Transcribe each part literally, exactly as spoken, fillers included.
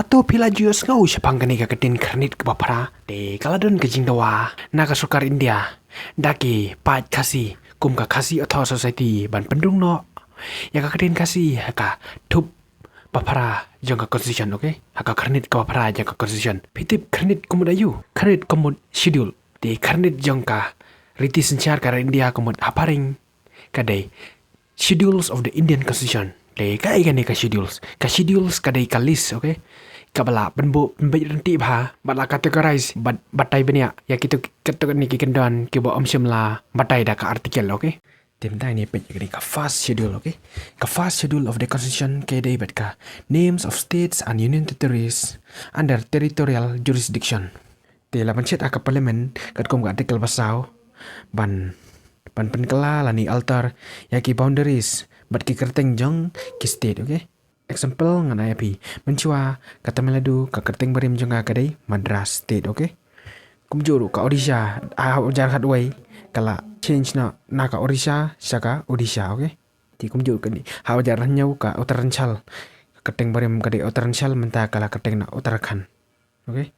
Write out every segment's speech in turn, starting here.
Hato phi la ju ïohsngew shaphang kane ka ktien khyrnit kaba phra? Te ka la don ka jingdawa na ka sorkar India da ki paid Khasi kum ka Khasi Author Society ban pynrung noh ïa ka ktien Khasi ha ka thup ba phra jong ka constitution, okay? Ha ka khyrnit kaba phra jong ka constitution. Phi tip khyrnit ka mut aïu? Khyrnit ka mut schedule. Te khyrnit jong ka riti synshar ka ri India ka mut hapharing ka dei Schedules of the Indian Constitution. Te kaei kane ka schedules? Ka schedules ka dei ka list, okay? Kaba la pynbuh pynbeit ryntih bha bad la categorize bad batai bniah ïa kito, kito kine ki kyndon kiba ym shym la batai da ka article, okay? Te mynta ngin ïa peit ïa kane ka first schedule, okay? Ka first schedule of the constitution ka dei bad ka names of states and union territories under territorial jurisdiction. Te la ban shet ha ka parliament katkum ka article ba saw ban, ban pynkylla lane alter ïa ki boundaries bad ki kyrteng jong ki state, okay? Example ngan ai ïa phi. Mynshuwa ka Tamil Nadu ka kyrteng barim jong ka ka dei Madras State, okay? Kumjuh ruh ka Odisha ha u hajar khatwei ka la change na, na ka Odisha sha ka Odisha, okay? Te kumjuh ruh kane ha u hajar hynñiew ka Uttaranchal, ka kyrteng barim ka dei Uttaranchal, mynta ka la kyrteng na Uttarakhand. Okay.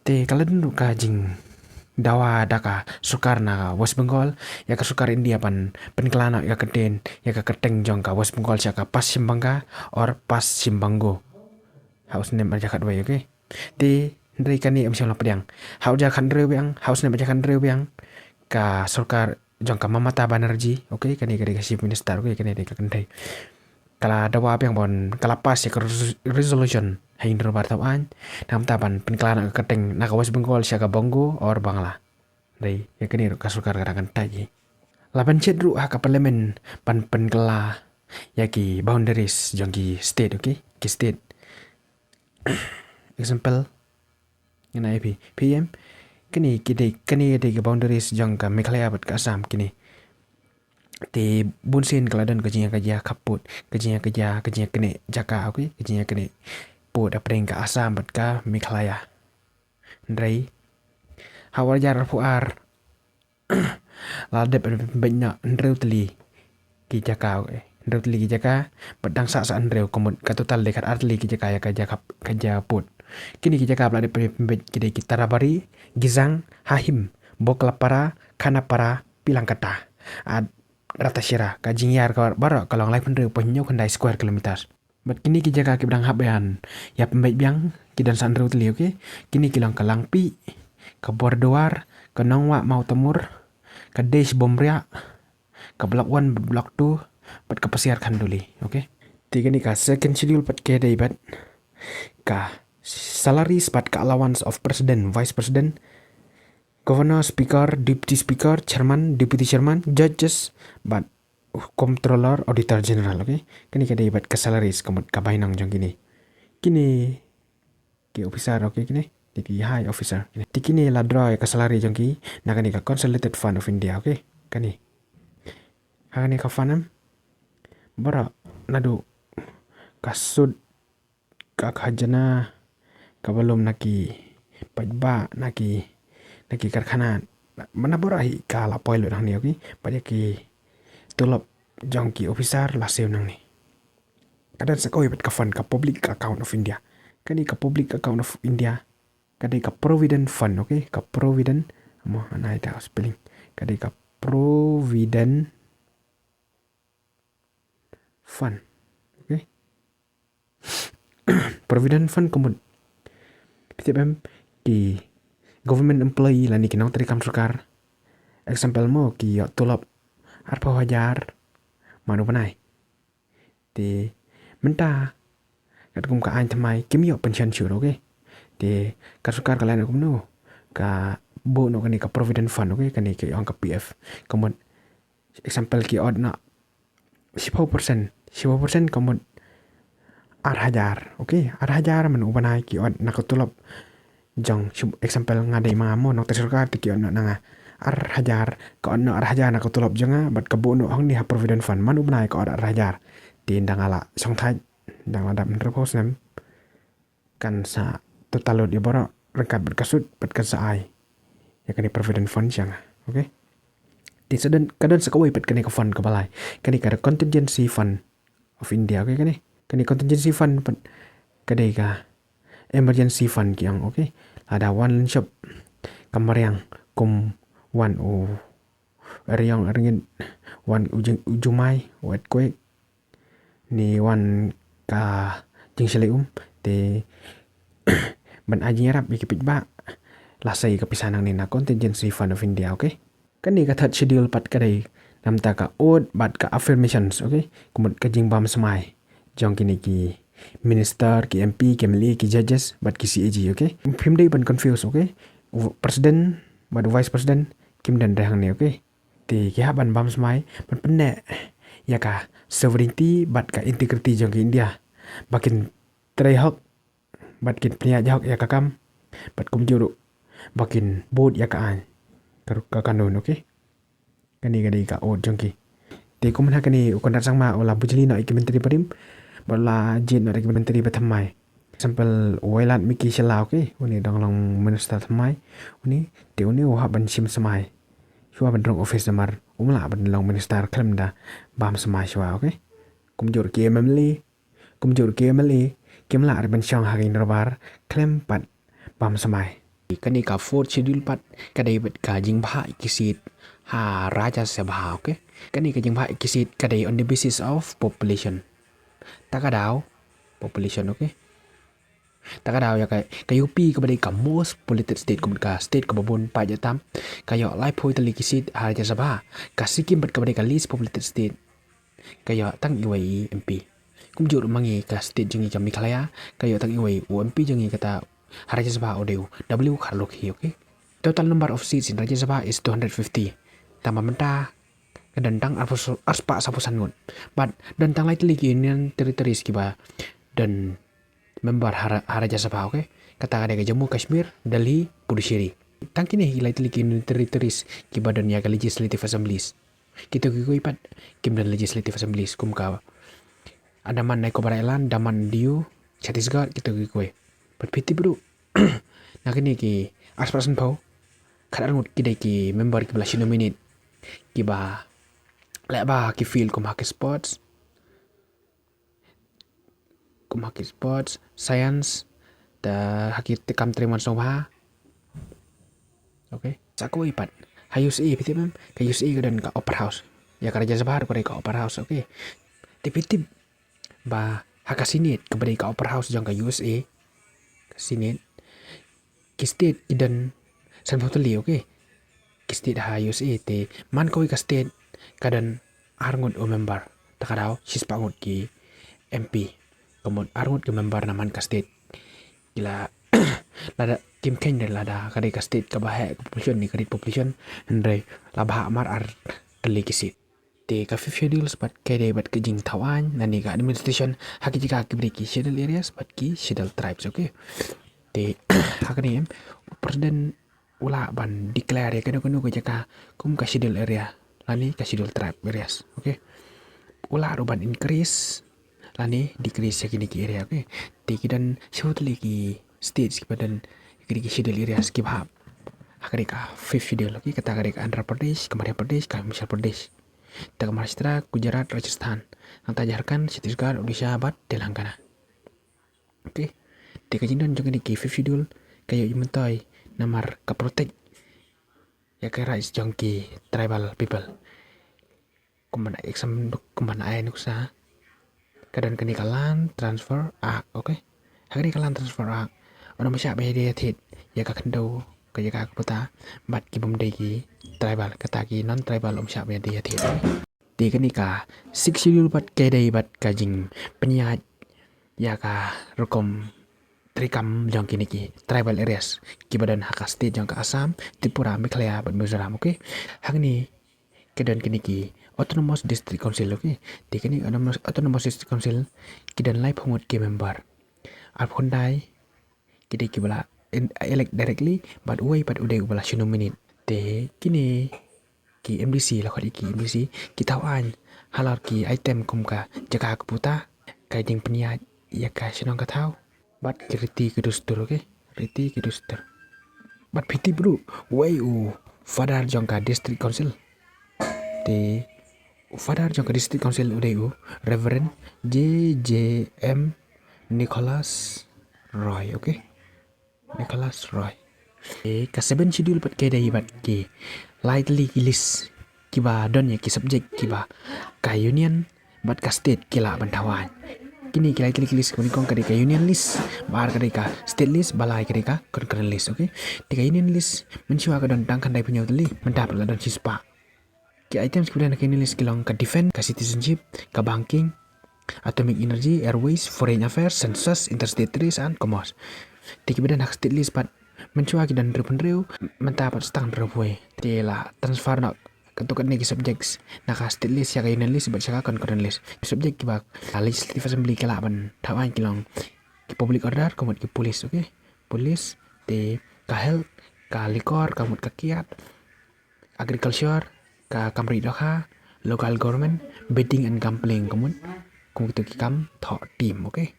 Te ka la don ruh ka jingdawa da ka sorkar na West Bengal ïa ka sorkar India ban pynkylla noh ïa ka ktien, ïa ka kyrteng jong ka West Bengal sha ka Paschim Banga or Paschim Bango. Ha u snem ar hajar khatwei, okay. Te hynrei kane ym shym la pdiang. Ha u hajar khathynriew biang, ha u snem ar hajar khathynriew biang, ka sorkar jong ka Mamata Banerjee, okay, kane ka dei ka chief minister, okay, kane dei ka kynthei. Ka la dawa biang ban, ka la pass ïa ka res-, resolution ha ïing dorbar thawaiñ namar ban pynkylla noh ka kyrteng na ka West Bengal sha ka Bongo or Bangla. Hynrei ïa kane ruh ka sorkar ka dang kyntait hi. La ban shet ruh ha ka parliament ban pynkylla ïa ki boundaries jong ki state, okay, ki state. Example, ngan ai ïa phi, phi ïohi em? Kine ki dei, kine ki dei ki boundaries jong ka Meghalaya bad ka Assam kine. Te bunsien ka la don ka jingïakajia khappud, ka jingïakajia, ka jingïaknieh jaka, okay? Ka jingïaknieh pud hapdeng ka Assam bad ka Meghalaya. Hynrei ha u hajar arphew ar la dep ban pynbeit noh hynriew tylli ki jaka, okay? Hynriew tylli ki jaka, bad dang sah sah hynriew, ka mut ka total dei khatar tylli ki jaka ïa ka jaka, ka jaka pud. Kine ki jaka ba la dep ban pynbeit ki dei ki Tarabari, Gizang, Hahim, Boklapara, Khanapara, Pilangkata, bad Ratashira. Ka jingïar ka baroh ka long laiphew hynriew point hynñiew khyndai square kilometers. Bad kine ki jaka kiba dang hap ban ïa pynbeit biang ki don san hynriew tylli, okay? Kine ki long ka Langpih, ka Borduar, ka Nongwah Mawtamur, ka Desh Bomriah, ka Block one, Block two, bad ka Pasiar Khanduli, okay? Te kane ka second schedule pat ka dei bad ka salaries bad ka allowance of president, vice president, governor, speaker, deputy speaker, chairman, deputy chairman, judges, bad controller, auditor general, okay? Kane ka dei bad ka salaries, ka mut ka bainong jong kine. Kine ki officer, okay, kine. Te ki high officer. Te kine la draw ïa ka salary jong ki na kane ka Consolidated Fund of India, okay? Kane. Ha kane ka fund em, baroh naduh ka sut, ka khajna, kaba lum na ki paidbah, na ki, na ki karkhana, mynta baroh hi ka la poi lut hangne, okay? Pat ïa ki tulop jong ki officer la siew nangne. Ka don sa kawei pat ka fund, ka Public Account of India. Kane ka Public Account of India ka dei ka Provident Fund, okay? Ka Provident, mo, ngan ai da spelling. Ka dei ka Provident Fund, okay? Provident Fund ka mut, phi tip em, ki government employee lane ki nongtrei kam sorkar, example mo, ki ïoh tulop arphew hajar man u bnai. Te mynta katkum ka aiñ thymmai kim ïoh pension shuh, okay? Te ka sorkar ka la ïa kumno, ka buh noh kane ka Provident Fund, okay? Kane ka ong ka P F. Ka mut, example, ki ot noh shiphew percent, shiphew percent ka mut ar hajar, okay? Ar hajar man u bnai ki ot na ka tulop jong, example, nga dei ma nga mo nongtrei sorkar, te ki ot noh na nga ar hajar, ka ot noh ar hajar na ka tulop jong nga, bad ka buh noh hangne ha Provident Fund, man u bnai ka ot ar hajar. Te ynda nga la shong thait, ynda nga la dap hynriewphew snem, kan sa total lut ïa baroh ryngkat bad ka sut, bad kan sa ai ïa kane Provident Fund sha nga, okay? Te sa don, ka don sa kawei pat kane ka fund kaba lai, kane ka Contingency Fund of India, okay? Kane, kane Contingency Fund pat ka dei ka emergency fund ki ong, okay. Lada wan lynshop ka mariang kum wan u riong ringit, wan u jing-, u jumai, u earthquake, ne wan ka jingshlei um, te ban ai jingïarap ïa ki paidbah, la sei ka pisa nangne na Contingency Fund of India, okay. Kane ka third schedule pat ka dei namar ka oath bad ka affirmations, okay. Ka mut ka jingbam smai jong kine ki minister, ki M P, ki M L A, ki judges bad ki C A G, okay. Phim dei ban confuse, okay. U president bad u vice president kim don hangne, okay. Te ki hap ban bam smai ban pynneh ïa ka sovereignty bad ka integrity jong ka India, ba kin trei hok, bad kin pynïaid hok ïa ka kam, bad kumjuh ruh ba kin bud ïa ka aiñ, ka, ka kanun, okay. Kane ka dei ka oath jong ki. Te kumne ha kane u Conrad Sangma u la bujli noh ïa ki myntri barim, bad u la jied noh ïa ki myntri bathymmai. Example, u Wailadmiki Shylla, okay, une u dang long minister thymmai, une, te une u hap ban shim smai shuwa ban rung office namar um lah ban long minister khlem da bam smai shuwa, okay. Kumjuh ruh ki M L A, kumjuh ruh ki M L A kim lah ruh ban shong ha ki dorbar khlem pat bam smai. Kane ka fourth schedule pat ka dei bad ka jingbhah ïa ki seat ha Rajya Sabha, okay. Kane ka jingbhah ïa ki seat ka dei on the basis of population. Ta ka daw population, okay. Ta ka daw ïa ka, ka U P kaba dei ka most populated state, ka mut ka state kaba bun paid ïa tam, ka ïoh laiphew tylli ki seat ha Rajya Sabha. Ka Sikkim pat kaba dei ka least populated state, ka ïoh tang iwei i M P. Kumjuh ruh ma ngi ka state jong ngi ka Meghalaya, ka ïoh tang iwei u M P jong ngi, kata ha Rajya Sabha u dei u W Kharlukhi, okay. Total number of seats in Rajya Sabha is two hundred fifty. Tang ba mynta ka don tang arphew, arspah sawphew san ngut. Bad don tang lai tylli ki Union Territories kiba don member ha Ra-, ha Rajya Sabha, okay. Kata ka dei ka Jammu Kashmir, Delhi, Puducherry. Tang kine hi lai tylli ki Union Territories kiba don ïa ka Legislative Assemblies. Kito ki kiwei pat kim don Legislative Assemblies, kum ka Andaman Nicobar Island, Daman Diu, Chhattisgarh, kito ki kiwei. Bad phi tip ruh na kine ki arspah sanphew, khatar ngut ki dei ki member kiba la shu nominate, kiba leh bha ha ki field kum ha ki sports, kum ha ki sports, science, da ha ki te kam trei mon sngewbha. Okay. Sa kawei pat ha U S A, phi tip em, ka U S A ka don ka Upper House. Ïa ka Rajya Sabha ruh ka dei ka Upper House, okay. Te phi tip ba ha ka Senate kaba dei ka Upper House jong ka U S A, ka Senate, ki state ki don sanphew tylli, okay. Ki state ha U S A, te man kawei ka state ka don ar ngut u member. Ta ka daw shispah ngut ki M P. Ka mut ar ngut ki member na man ka state. Ki la, lada kim kheiñ de lada ka dei ka state kaba heh ka population ne ka rit population, hynrei la bhah mar ar tylli ki seat. Te ka fifth schedule pat ka dei bad ka jingthaw aiñ lane ka administration ha ki jaka kiba dei ki schedule areas bad ki schedule tribes, okay. Te ha kane em, u president u lah ban declare ïa kano kano ka jaka kum ka schedule area lane ka schedule tribe areas, okay. U lah ruh ban increase lane decrease ïa kine ki area, okay. Te ki don sawphew tylli ki states kiba don ïa kine ki schedule areas kiba hap ha kane ka fifth schedule, okay. Kata ka dei ka Andhra Pradesh, ka Madhya Pradesh, ka Himachal Pradesh, te ka Maharashtra, Gujarat, Rajasthan, nangta Jharkhand, Chhattisgarh, Odisha bad Telangana. Okay. Te ka jingdon jong kine ki fifth schedule ka ïoh ïa myntoi namar ka protect ïa ka rights jong ki tribal people. Kumba na exam, kumba na ai nuksa, ka don kane ka Land Transfer Act, okay. Ha kane ka Land Transfer Act, un ym shah ban ïadei ïathied ïa ka khyndew, ka ïa ka puta bad ki bym dei ki tribal, kata ki non tribal ym shah ban ïadei ïathied. Te kane ka sixth schedule pat ka dei bad ka jingpynïaid ïa ka rukom treikam jong kine ki tribal areas kiba don ha ka state jong ka Assam, Tripura, Meghalaya bad Mizoram, okay. Hangne ki don kine ki Autonomous District Council, okay. Te kine Autonomous, Autonomous District Council ki don laiphew ngut ki member. Arphew khyndai ki dei kiba la in-, elect directly, bad uwei pat u dei uba la shu nominate. Te kine ki M D C, la khot ïa ki M D C, ki thaw aiñ halor ki item kum ka jaka ka puta, ka jingpynïaid ïa ka shnong ka thaw bad ki riti ki dustur, okay? Riti ki dustur. Bad phi tip ruh uwei u father jong ka District Council. Te u father jong ka District Council u dei u Reverend J J M Nicholas Roy, okay? Nicholas Roy. Eh, ka seven schedule pat ka dei bad ki lai tylli ki list kiba don ïa ki subject kiba ka union bad ka state ki lah ban thaw aiñ. Kine ki lai tylli ki list kiba nyngkong ka dei ka union list, ba ar ka dei ka state list, ba lai ka dei ka concurrent list, okay? Te ka union list mynshuwa ka don tang khyndai phew hynñiew tylli, mynta pat la don shispah. Ki items kiba don ha ka union list ki long ka defense, ka citizenship, ka banking, atomic energy, airways, foreign affairs, census, interstate trade and commerce. Te kiba don ha ka state list pat mynshuwa ki don hynriew phew hynriew, mynta pat sa tang hynriew phew wei. Te la transfer noh katto katne ki subjects na ka state list sha ka union list bad sha ka concurrent list. Ki subject kiba ka legislative assembly ka lah ban thaw aiñ ki long ki public order, ka mut ki police, okay? Police, te ka health, ka liquor, ka mut ka kiad, agriculture, ka kam ri dohkha, local government, betting and gambling, ka mut, ka mut kito ki kam thoh tim, okay?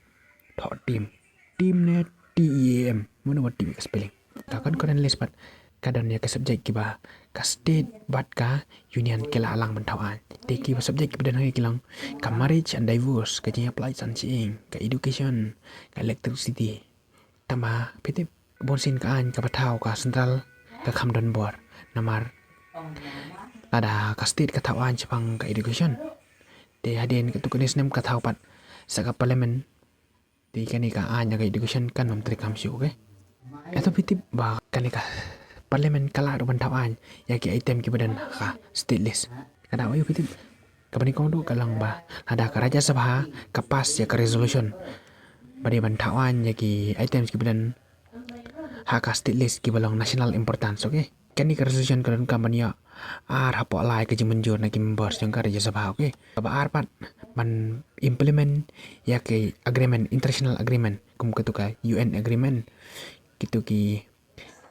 Thoh tim. Tim ne T E A M, mano ba tim ka spelling. Ka concurrent list pat ka don ïa ka subject kiba ka state bad ka union ki lah lang ban thaw aiñ. Te kiba subject kiba don hangne ki long ka marriage and divorce, ka jingïapyllait san shyieng, ka education, ka electricity. Tangba phi tip, bunsien ka aiñ kaba thaw ka central ka kham don bor. Namar lada ka state ka thaw aiñ shaphang ka education, te hadien katto katne snem ka thaw pat sha ka parliament. Te kane ka aiñ ïa ka education kan ym treikam shuh, okay? Hato phi tip ba kane ka parliament ka lah ruh ban thaw aiñ ïa ki item kiba don ha ka state list? Ka daw aïu phi tip? Kaba nyngkong ruh ka long ba lada ka Rajya Sabha ka pass ïa ka resolution ba dei ban thaw aiñ ïa ki items kiba don ha ka state list kiba long national importance, okay? Kane ka resolution ka donkam ban ïoh ar hapoh lai ka jingmynjur na ki members jong ka Rajya Sabha, okay? Kaba ar pat ban implement ïa ki agreement, international agreement, kum kito ka U N agreement, kito ki,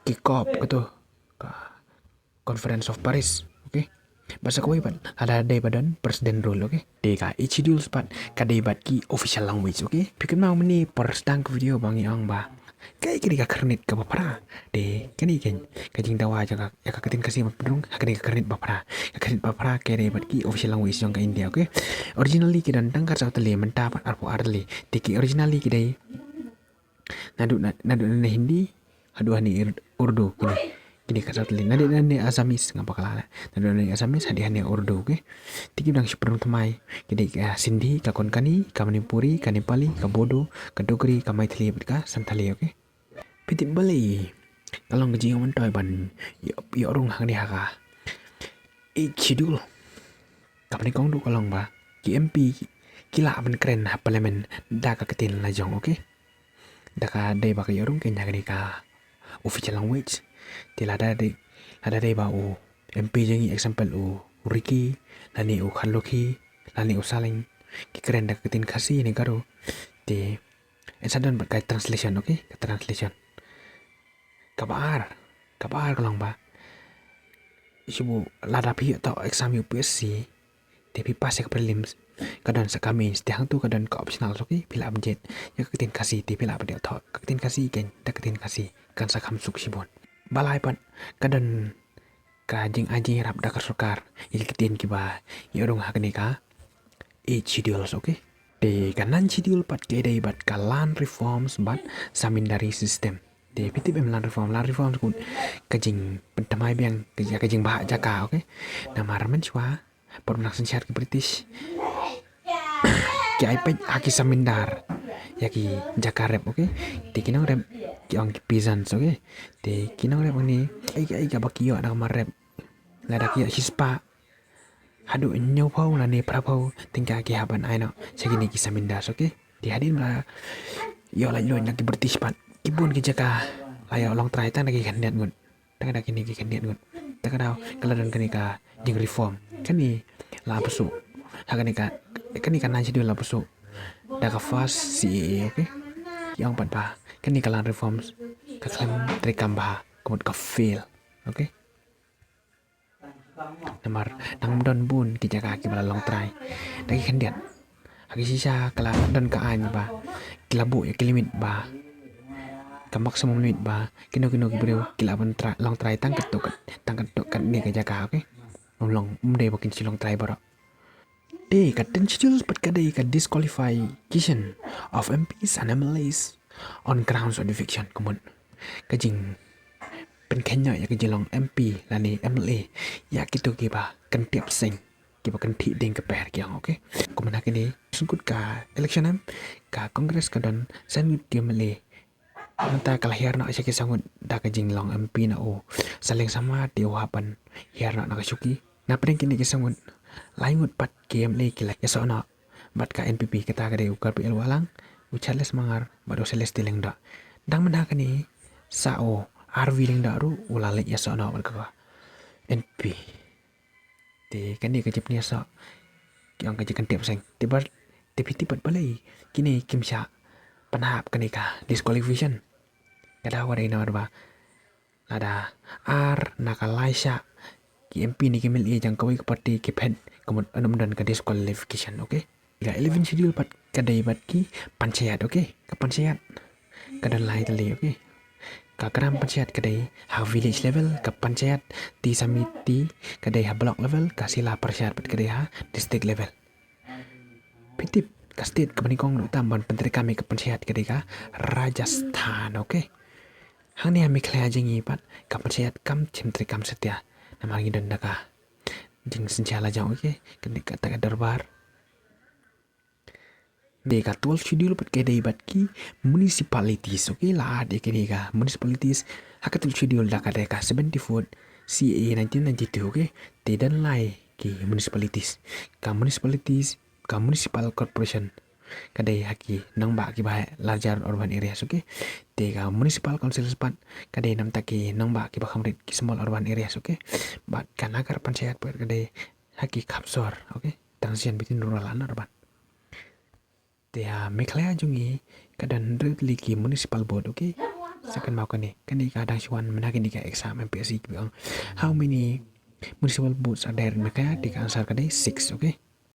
ki COP, kito ka Conference of Paris, okay? Bad sa kawei pat, lada dei ba don president rule, okay? Te ka eighth schedule pat ka dei bad ki official language, okay? Phi kynmaw mynne por sdang ka video ba ngi ong ba kaei ka dei ka khyrnit kaba phra. Te kane ka, ka jingdawa jong ka, ïa ka ktien Khasi ban pynrung ha ka dei ka khyrnit ba phra. Ka khyrnit ba phra ka dei bad ki official language jong ka India, okay? Originally ki don tang khatsaw tylli, mynta pat arphew ar tylli. Te ki originally ki dei naduh na, naduh na Hindi haduh hangne Urdu, kine, kine khatsaw tylli. Naduh nangne Assamese, ngam pat kylla. Naduh nangne Assamese haduh hangne Urdu, okay? Te kiba dang shu pynrung thymmai ki dei ka Sindhi, ka Konkani, ka Manipuri, ka Nepali, ka Bodo, ka Dogri, ka Maithili bad ka Santhali, okay? Phi tip balei ka long ka jingïoh myntoi ban ïoh, ïoh rung hangne ha ka eighth schedule? Kaba nyngkong ruh ka long ba ki M P ki lah ban kren ha parliament da ka ktien la jong, okay? Da ka dei ba ka ïoh rung kane ha kane ka official language. Te lada dei, lada dei ba u M P jong ngi, example, u Ricky lane u Kharlukhi lane u Saleng ki kren da ka ktien Khasi ne Garo, te yn sa don bad ka translation, okay? Ka translation. Kaba ar, kaba ar ka long ba shu, lada phi ïoh thoh exam U P S C te phi pass ïa ka prelims, ka don sa ka mains, te hangto ka don ka optional, okay? Phi lah ban jied ïa ka ktien Khasi, te phi lah ban ïoh thoh ka ktien Khasi, kane da ka ktien Khasi kan sa kham suk shibun. Ba lai pat ka don ka jingai jingïarap da ka sorkar ïa ki ktien kiba ïoh rung ha kane ka eighth schedule, okay? Te ka ninth schedule pat ka dei bad ka land reforms bad zamindari system. Te phi tip em land reform, land reforms ka mut ka jingpynthymmai biang ka, ka jingbhah jaka, okay? Namar mynshuwa por ba dang synshar ki British ki ai peit ha ki zamindar ïa ki jaka rep, okay? Te ki nongrep ki ong ki peasants, okay? Te ki nongrep hangne, ei, ei kaba ki ïoh na ka mar rep, lada ki ïoh shispah haduh hynñiewphew lane phraphew tyngka ki hap ban ai noh sha kine ki zamindars, okay? Te hadien ba la ïoh laitluid na ki British pat, ki bun ki jaka la ïoh long trai tang da ki khyndiat ngut. Tang da kine ki khyndiat ngut. Te ka daw ka la don kane ka jingreform. Kane la pynsuh ha kane ka, kane ka ninth schedule la pynsuh da ka first C A A, okay? Ki ong pat ba kane ka land reforms ka khlem treikam bha, ka mut ka fail, okay? Namar nang don bun ki jaka kiba la long trai da ki khyndiat. Ha ki shisha ka la don ka aiñ ba ki la buh ïa ki limit ba, ka maximum limit ba kino kino ki briew ki lah ban trai, long trai tang katto kat, tang katto katne ka jaka, okay? Ym long, ym dei ba kin shu long trai baroh. Te ka tenth schedule pat ka dei ka disqualification of M Ps and M L As on grounds of eviction. Ka mut ka jingpynkheiñ noh ïa ka jinglong M P lane M L A ïa kito kiba kynthiap seng, kiba kynthih dieng kper ki ong, okay. Kumne ha kine ki sien kut ka election em, ka Congress ka don san ngut ki M L A. Mynta ka la hiar noh sha ki san ngut da ka jinglong M P na u Saleng Sangma, te u hap ban hiar noh na ka shuki. Na pdeng kine ki san ngut, lai ngut pat ki M L A ki la ïasoh noh bad ka N P P, kata ka dei u Karbi L Wahlang, u Charles Marngar bad u Celestine Lyngdoh. Dang mynta kane sa u R V Lyngdoh ruh u la leit ïasoh noh bad ka N P P. Te kane ka jingpynïasoh ki ong ka jingkynthiap seng. Te bad, te phi tip pat balei kine kim shah pynhap kane ka disqualification? Ka daw ka dei namar ba lada ar na ka lai shah ki M P ne ki M L A jong kawei ka party ki phet, ka mut ym don ka disqualification, okay. Ka eleventh schedule pat ka dei bad ki panchayat, okay. Ka panchayat ka don lai tylli, okay. Ka gram panchayat ka dei ha village level, ka panchayati samiti ka dei ha block level, ka zila parishad pat ka dei ha district level. Phi tip, ka state kaba nyngkong ruh tam ban pyntreikam ïa ka panchayat ka dei ka Rajasthan, okay. Hangne ha Meghalaya jong ngi pat ka panchayat kam shym treikam satia namar ngi don da ka jingsynshar lajong, okay. Kane kata ka dorbar. Te ka twelfth schedule pat ka dei bad ki municipalities, okay. La add ïa kine ka municipalities ha ka twelfth schedule da ka dei ka seventy-fourth C A A nineteen ninety-two, okay. Te don lai ki municipalities. Ka municipalities, ka municipal corporation ka dei ha ki nongbah kiba ha larger urban areas, okay. Te ka municipal councils pat ka dei namar ki nongbah kiba kham rit, ki small urban areas, okay. Bad ka nagar panchayat pat ka dei ha ki khap sor, okay, transition between rural and urban. Te ha Meghalaya jong ngi ka don hynriew tylli ki municipal board, okay. Sa kynmaw kane, kane ka dang shu wan mynta kane ka exam M P S C kiba ong how many municipal boards are there in Meghalaya? Te ka answer ka dei six, okay.